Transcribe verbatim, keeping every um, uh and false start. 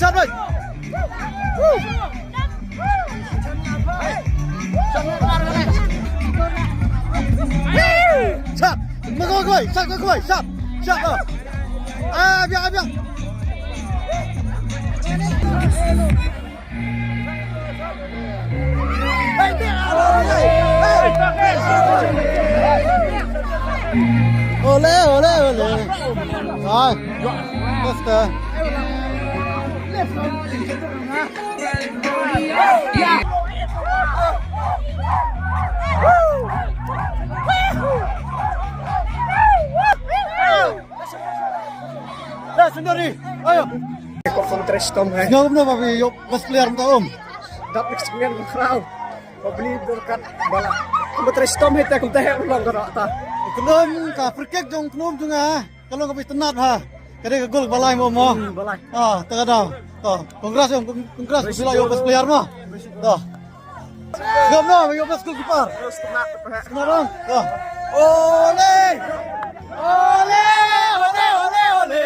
Shot, boy. Shot. Ma koi, koi. Shot, koi, koi. Shot. Shot, oh. Ah, biang, biang. Ole, ole, ole. Ai. Basta. Dah sendiri. Ayo. Ko kontestan hai. Ngam na ba ïoh best player mynta, um. Dap next man khraw. Ba bli dur kat bala. Ko kontestan hai ta kumta hai long ka rata. Khlem ka free kick jong Khnum jong nga. Ka long kaba itynnad ha. Ka dei ka gol ba lai mo mo. Hmm, ba lai. Ah, ta ka daw. To, congrats jong, congrats, congrats, bila ïoh best player mo. To. Ngam na, ïoh best goalkeeper. Terus kena, kena. Kena bang. To. Ole! Ole! Ole, ole, ole!